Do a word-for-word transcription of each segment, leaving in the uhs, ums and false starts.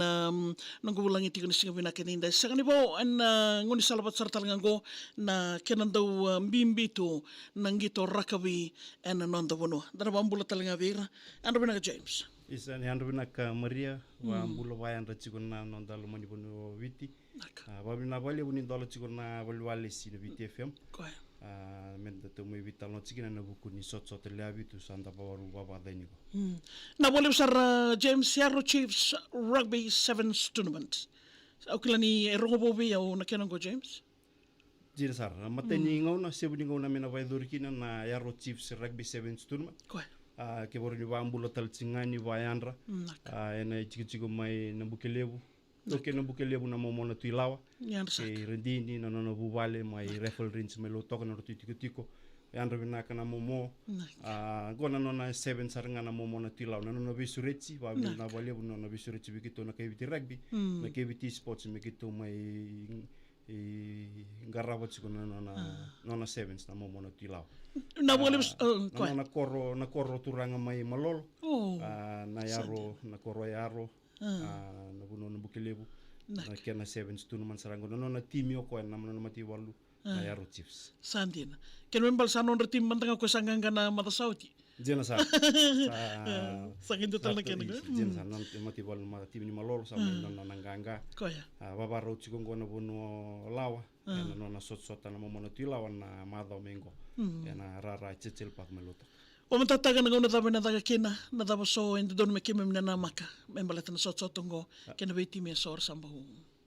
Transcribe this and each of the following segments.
Um, noqu vulagi tiko ni siga vinaka ni da sega ni vou ena gaunisala vata sara tale ga qo na kena dau, uh, bibi tu na qito rakavi ena noda vanua. Da na vabula tale ga vei ira. Yadra vinaka James. Isa, ni yadra vinaka Maria, vabula vayadra tiko na noda lomani vanua o Viti. Vinaka. A, vavinavinaka vakalevu ni dola tiko na valewale si na Viti F M. Koya. A, meda tou mai veitalanoa tiko kina ena vuku ni sotasota lewe vitu sa da vakarau vavacani qo. Mm. Vinaka vakalevu sara James, Yaro Chiefs Rugby Sevens Tournament. Au kila ni e rogo vou vei au na kena qo James. Dina sara, na matai ni gauna, sevu ni gauna me na vakayacori kina na Yaro Chiefs Rugby Sevens Tournament. Koya. A, ke vara ni vabula tale tiko ga ni vayadra. Mm, vinaka. A, ena itikotiko mai Nabukelevu. Vinaka. Toke Nabukelevu na Momona Tui Lawa. Yadra saka. Kei Radini na nona vuvale mai Raffle Ridge mai Lautoka na nodratou itikotiko. Yadra vinaka na Momo. Vinaka. A, qo na nona seven sara ga na Momona Tui Lawa. Na nona veisureti, vavinavinaka vakalevu na nona veisureti vei keitou na Kai Viti Rugby. Mm. Na Kai Viti Sports me keitou mai i qarava tiko na nona, nona sevens na Momona Tui Lawa. Na vale, a, na koya. Nona koro, na koro turaga mai Malolo. O, a, na Yaro, na koro Yaro. A, na vanua o Nabukelevu. Na kena sevens tournament sara qo. Na nona timi o koya na nona mataivalu na Yaro Chiefs. Sa dina. Kena me bale sa nodra timi mada ga o koya sa qaqa na macawa sa oti. Dina sara. Sa qai dua tale na kena qo. Dina sara, na mataivalu na timi ni Malolo sa mai nona na qaqa. Koya. A, vavarau tiko qo na vanua o Lawa. Ena nona sotasota na Momona Tui Lawa na macawa mai qo. Ena rara Churchill Park mai Lautoka. Vamatatataka na gauna cava ena caka kina, na cava so e dodonu me keimami na namaka me baleta na sotasota qo kei na veitimi eso era sa bau.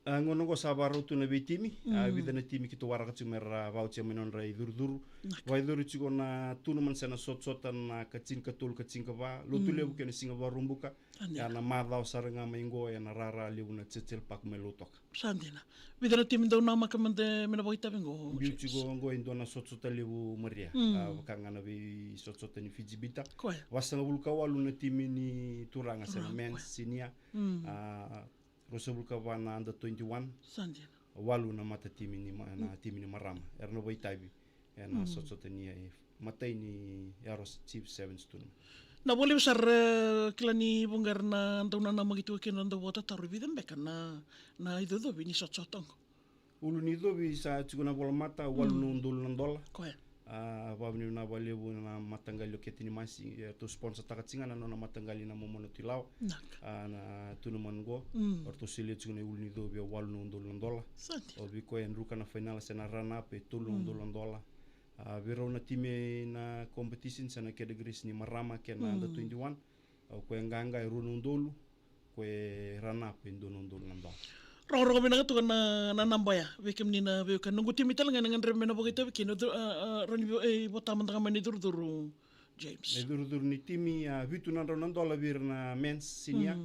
A, gauna qo sa vakarau tu na veitimi, a, vica na timi keitou waraka tiko me ra vauchia mai nodra icurucuru. Vakayacori tiko na tournament se na sotasota na ka tinikatolu ka tinikava, Lotulevu kei na siga Vakaraubuka. Ia na macawa sara ga mai qo ena rara levu na Churchill Park mai Lautoka. Sa dina. Vica na timi dau namaka mada me na vakaitavi qo. Biu tiko qo e dua na sotasota levu Maria. A, vaka ga na veisotasota ni Fiji Bitter. Koya. Vasagavulu ka walu na timi ni turaga se na men's senior. A, ruasagavulu ka va na under twenty-one. Sa dina. Walu na mata timi ni ma-, na timi ni marama. Era na vakaitavi ena sotasota ni, e, matai ni Yaro Chiefs Sevens Tournament. Na valevu sara, e, kila ni vuqa era na dau nanamaki tu kina na dau vakatataro, e vica beka na, na icocovi ni sotasota qo. Ulu ni icovi sa tiko na volamata, walu na udolu na dola. Koya. A, vavinavinaka valevu na mataqali o Kete ni Masi, e, ratou sponsor taka tiko ga na nona mataqali na Momona Tui Lawa. Vinaka. A, na tournament qo. O ratou solia tiko na ulu ni icovi e walu na udolu na dola. Sa dina. O vei koya e druka na final se na run up e tolu na udolu na dola. A, vei rau na timi ena competition se na categories ni marama kei na under twenty-one. O koya e qaqa e rua na udolu. Koya e run up e dua na udolu na dola. Rogorogo vinaka toka na, na naba ya. Vei kemuni na veiwekani, noqu timi tale ga ena gadreva me na vakaitavi kina, a, a, rawa ni vota mada ga mai na icurucuru, James. Na icurucuru ni timi, a, vitu na drau na dola vei ira na men's senior.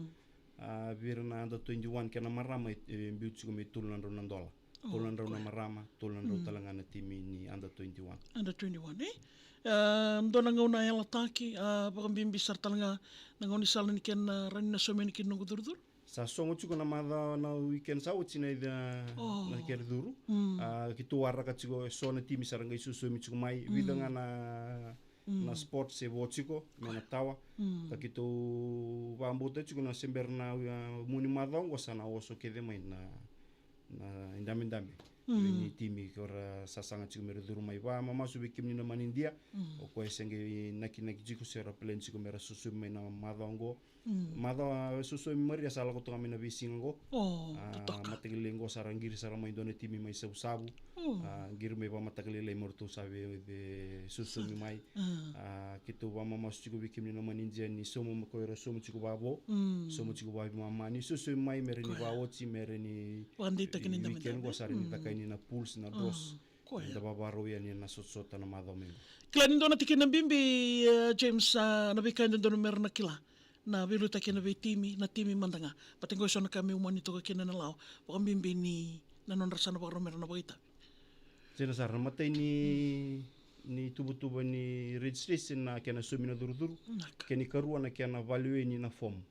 A, vei ira na under twenty-one kei na marama, e, e biu tiko me tolu na drau na dola. Tolu na drau na marama, tolu na drau tale ga na timi ni under twenty-one. Under twenty-one, e? A, dua na gauna yalataki, a, vakabibi sara tale ga na gaunisala ni kena, a, rawa ni na saumi yani kina noqu curucuru. Sa sogo tiko na macawa na weekend sa oti na ica na kena curu. A, keitou waraka tiko e so na timi sa ra qai sosomi tiko mai. Vica ga na na sports e vo tiko me na tawa. Ka keitou vakabauta tiko na se bera na, a, mua ni macawa oqo sa na oso kece mai na, na idabedabe. Ni timi ko ra sasaga tiko me ra curu mai, vakamamasu vei kemuni na manidia. O koya se qai nakinaki tiko se ra plan tiko me ra sosomi mai na macawa oqo. Macawa e sosomi Maria sa lako toka mai na veisiga oqo. A, mataka lailai oqo sa ra qiri sara mai dua na timi mai Savusavu. A, qiri mai vakamataka lailai me ratou sa vei, vei sosomi mai. A, keitou vakamamasu tiko vei kemuni na manidia ni sauma ko ira sauma tiko vavo. Sauma tiko vaveimama ni sosomi mai me ra ni vaoti, me ra ni vakadeitaki ni weekend oqo sa ra ni caka yani na pools, na draws. Koya. Da vavarau yani na sotasota na macawa mai oqo. Kila ni dua na tikina bibi, e, James, a, na veika e dodonu me ra na kila. Na veiliutaki ena veitimi, na timi mada ga. Baleta qo e so na ka me umani toka kina na lawa. Vakabibi ni na nodra sa na vakarau me ra na vakaitavi. Dina sara, na matai ni, ni tuvatuva ni registration na kena saumi na curucuru. Vinaka. Kena ikarua na kena valiweni na form.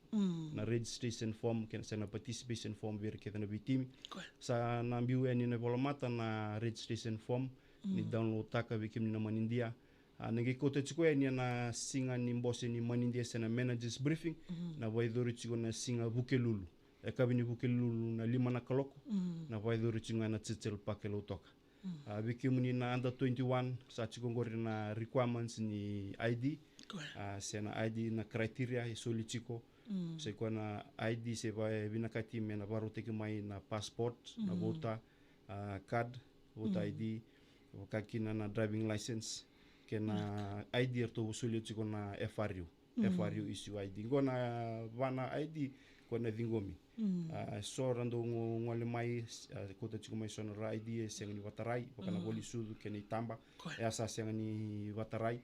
Na registration form, kena se na participation form vei ira kece na veitimi. Koya. Sa na biu yani na volamata na registration form. Ni download taka vei kemuni na manidia. A, na qai kauta tiko yani ena siga ni bose ni manidia se na managers briefing, na vakayacori tiko na siga Vukelulu. e kavi ni Vukelulu na lima na kaloko, na vakayacori tiko ga na Churchill Park e Lautoka. A, vei kemuni na under twenty-one, sa tiko qori na requirements ni I D. A, se na I D na criteria e soli tiko. Sa i koya na I D se vavinakati me na vakarautaki mai na passport, na voter, a, card, voter I D, vaka kina na driving license, kei na I D eratou solia tiko na F R U. F R U issue I D. Qo na va na I D ko na ciqomi. A, so ra dau go-, gole mai, a, kauta tiko mai so na ra I D e sega ni vatarai, vaka na voli sucu kei na itaba. E a sa sega ni vatarai.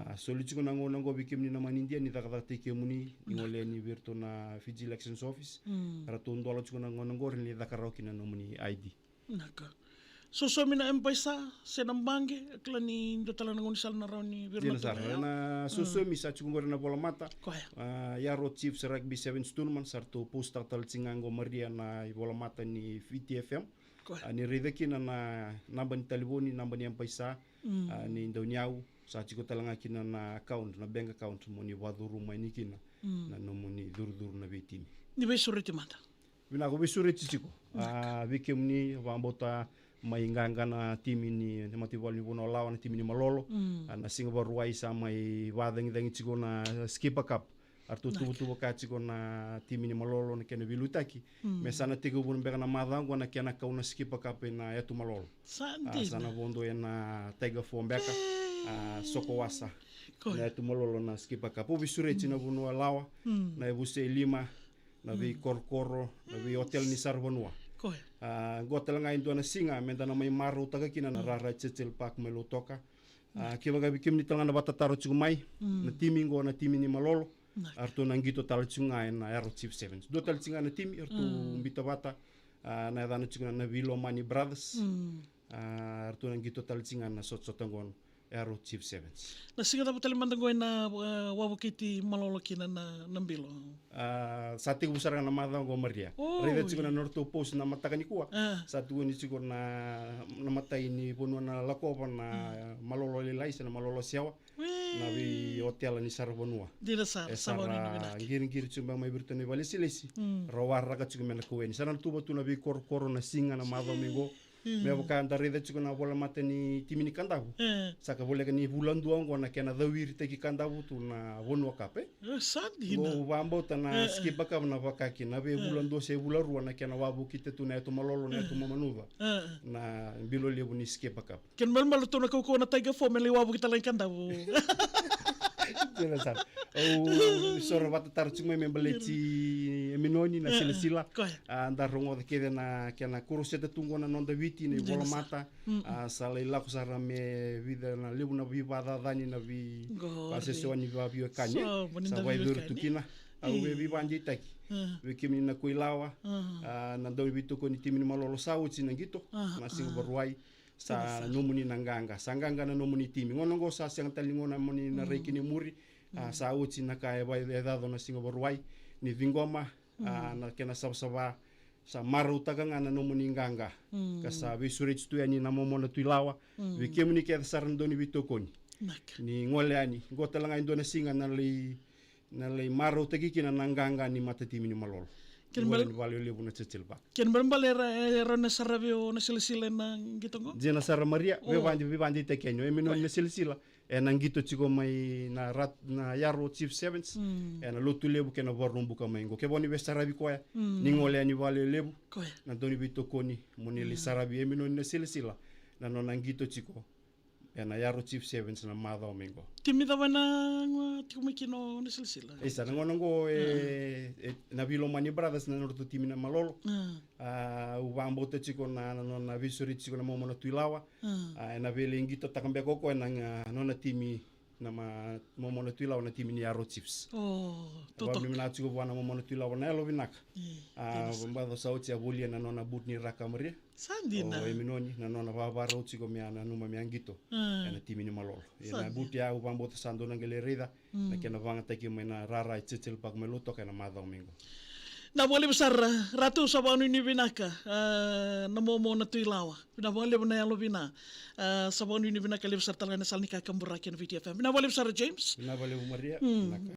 A, soli tiko na gauna qo vei kemuni na manidia ni cakacakataki kemuni, ni gole yani vei iratou na Fiji Elections Office. Ratou dola tiko na gauna qori ni caka rawa kina na nomuni I D. Naka. Sosomi na M-PAiSA, se na baqe, e kila ni dua tale na gaunisala na rawa ni vei iratou. Dina sara, na sosomi sa tiko qori na volamata. Koya. A, Yaro Chiefs Rugby Sevens Tournament, sa ratou postaka tale tiko ga qo Maria na ivolamata ni Viti F M. Koya. A, ni raica kina na naba ni talevoni, naba ni M-PAiSA, a, ni dauniyau, sa tiko tale ga kina na account, na bank account, mo ni vakacuru mai ni kina na nomuni curucuru na veitimi. Ni veisureti mada. Vinaka, veisureti tiko. A, vei kemuni, vakabauta mai qaqa na timi ni, ni mataivalu ni vanua lawa, na timi ni Malolo. A, na siga Vakarauwai sa mai vakacagicagi tiko na Skipper Cup. A ratou tuvatuva kaya tiko na timi ni Malolo na kena veiliutaki. Me sa na tekivu beka na macawa qo na kena kau na Skipper Cup ena yatu Malolo. Sa na vodo ena Tiger Four beka. A, soko wasa. Na yatu Malolo na Skipper Cup. Au veisureti na vanua lawa, na yavusa e lima, na veikorokoro, na vei hotel ni saravanua. A, qo tale ga e dua na siga meda na mai marautaka kina na rara e Churchill Park mai Lautoka. A, kevaka vei kemuni tale ga na vakatataro tiko mai, na timi qo na timi ni Malolo. A ratou na qito tale tiko ga ena Yaro Chiefs Sevens. Dua tale tiko ga na timi, a ratou bita vata, a, na yacana tiko na, na Vilomani Brothers. A, a ratou na qito tale tiko ga na sotasota qo na Yaro Chiefs Sevens. Na siga cava tale mada qo ena, a, wavokiti Malolo kina na, na bilo? A, sa tekivu sara ga na macawa qo Maria. Raica tiko na nodratou post na mataka nikua. Sa tukuni tiko na, na matai ni vanua na lakova na Malolo Lailai se na Malolo Sewa. Na vei hotel ni saravanua. Dina sara, e sa vakanuinui vinaka. Qiriqiri tiko beka mai vei iratou na ivakalesilesi. Ra waraka tiko me na kau yani. Sa na tuva tu na veikorokoro na siga na macawa mai qo. Me vaka da raica tiko na volamata ni timi ni Kadavu. Sa ka voleka ni vula dua oqo na kena cawiritaki Kadavu tu na vanua kape. Sa dina. Qo au vakabauta na Skipper Cup na vaka kina, na vei vula dua se vula rua na kena wavokita tu na yatu Malolo, na yatu Mamanuca. Na bilo levu ni Skipper Cup. Kena ibalebale ratou na kaukauwa na Tiger Four me lai wavokita lai Kadavu. Dina sara. Au soro vakatataro tiko mai me baleti Eminoni na Silasila. A, da rogoca kece na kena koroseta tu qo na noda Viti na ivolamata. A, sa lai lako sara me vica na levu na veivakacacani na veivakasesewani vakaveiwekani. Sa vakayacori tu kina. Au via veivakadeitaki vei kemuni na koi lawa. A, na dauniveitokoni timi ni Malolo sa oti na qito na siga Vakarauwai. Sa nomuni na qaqa, sa qaqa na nomuni timi. Gauna oqo sa sega tale ni gauna moni na rai kina i muri. A, sa oti na ka e vakayaco na siga Vakarauwai. Ni ciqoma, a, na kena savasava, sa marautaka ga na nomuni qaqa. Ka sa veisureti tu yani na Momo na Tui Lawa. Vei kemuni kece sara na dauniveitokoni. Ni gole yani, qo tale ga e dua na siga na lai na lai marautaki kina na qaqa ni matatimi ni Malolo. Kena ibalebale ni vale levu na Churchill Park. Kena ibalebale era, era na saravi o na Silasila ena qito qo? Dina sara Maria, veivakade-, veivakadeitaki yani. O Eminoni na Silasila, ena qito tiko mai na rat-, na Yaro Chiefs Sevens, ena Lotulevu kei na Vakaraubuka mai qo. Kevaka ni veisaravi koya, ni gole yani vale levu, na dauniveitokoni, moni lai saravi Eminoni na Silasila, na nona qito tiko ena Yaro Chiefs Sevens na macawa mai qo. Timi cava ena tiko mai kina o na Silasila? Isa, na gauna qo e, e, na Vilomani Brothers na nodratou timi na Malolo. A, au vakabauta tiko na, na, na, na veisureti tiko na Momo na Tui Lawa. A, ena veiqitotaka beka o koya na, na nona timi na ma-, Momo na Tui Lawa na timi ni Yaro Chiefs. O, totoka. Vakavinavinaka tiko vua na Momo na Tui Lawa na yalovinaka. A, vakabaca sa oti a volia na nona buti ni raka Maria. Sa dina. O Eminoni, na nona vakavakarau tiko me a nanuma me a qito. Ena timi ni Malolo. Ena buti ya au vakabauta sa dua na qai lai raica. Na kena vakayagataki mai na rara e Churchill Park mai Lautoka ena macawa mai qo. Na vakalevu sara, Ratu, sa vakanuinui vinaka, a, na Momo na Tui Lawa. Na vakalevu na yalo vina. A, sa vakanuinui vinaka levu sara tale ga ena sala ni kakaburaki ena Viti F M. Na vakalevu sara, James. Na vakalevu, Maria. Vinaka.